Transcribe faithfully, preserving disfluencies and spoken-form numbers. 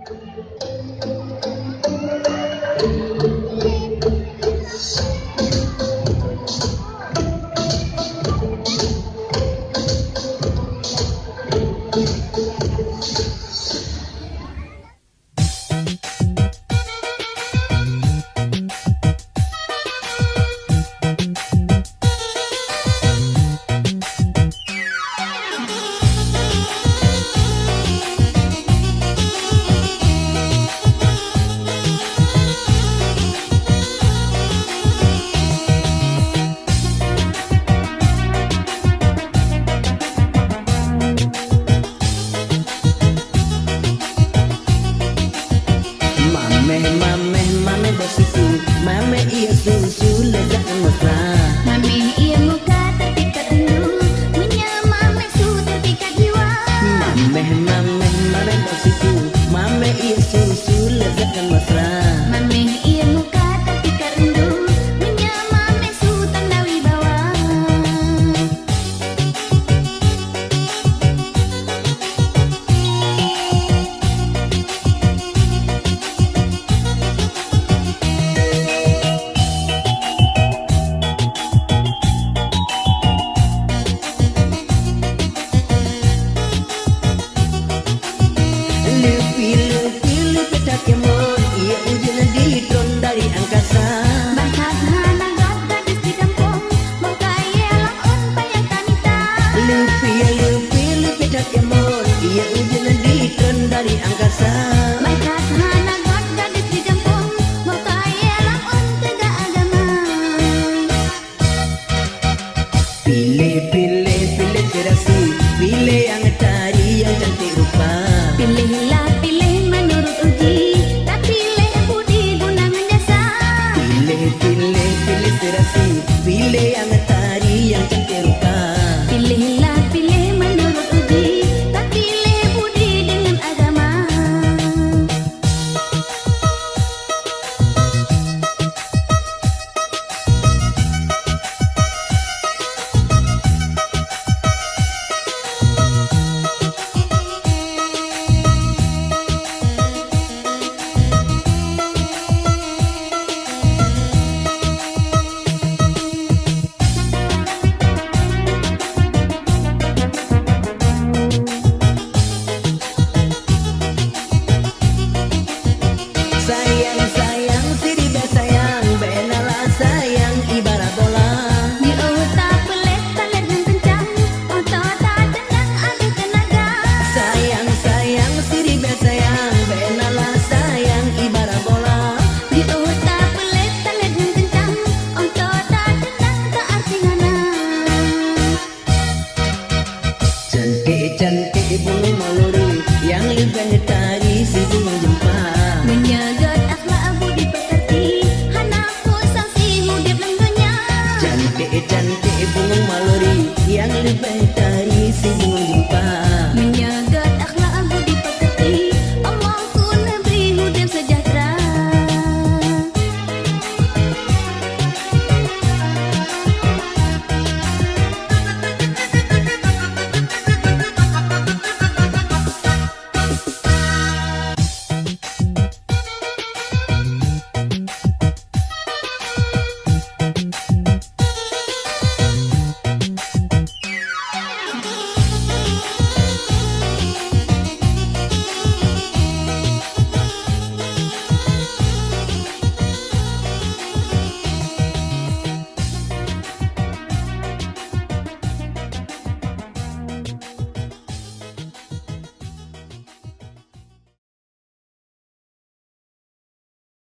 Mameh, mameh, mameh bosiku, mameh ié susu lezat mesra. Mameh ié muka tapi ka rindu, meunyoe mameh su tapi ka jiwa. Mameh, mameh, mameh bosiku, mameh ié susu lezat mesra. Mameh ié muka tapi ka rindu, meunyoe mameh su tanda wibawa. Leupie-leupie leupie that keumeung, ié ujeuen jitron dari angkasa. Bak that hana göt gadis di gampông, boh kayèe laôn payah tamita. Leupie-leupie leupie that keumeung, ié ujeuen jitron dari angkasa. Bak that hana göt gadis di gampông, boh kayèe laôn teuga agama. Piléh, piléh, piléh seurasi, piléh nyang tari nyang cantik rupa. Piléhlah, piléh meunurot uji, tapiléh budi guna ngon jasa. Piléh, piléh, piléh seurasi, piléh nyang tari nyang cantik rupa. Piléhlah, piléh meunurot uji, tapiléh budi deungon agama. Sayang, sayang, siribèe sayang, bèk na la sayang ibarat bola. Jiôh tapeulet, talét nyang keuncang, oto tatendang abéh teunaga. Sayang, sayang, siribèe sayang, bèk na la sayang ibarat bola. Jiôh tapeulet, talét nyang keuncang, oto tatendang ta arti hana. Cantik, cantik.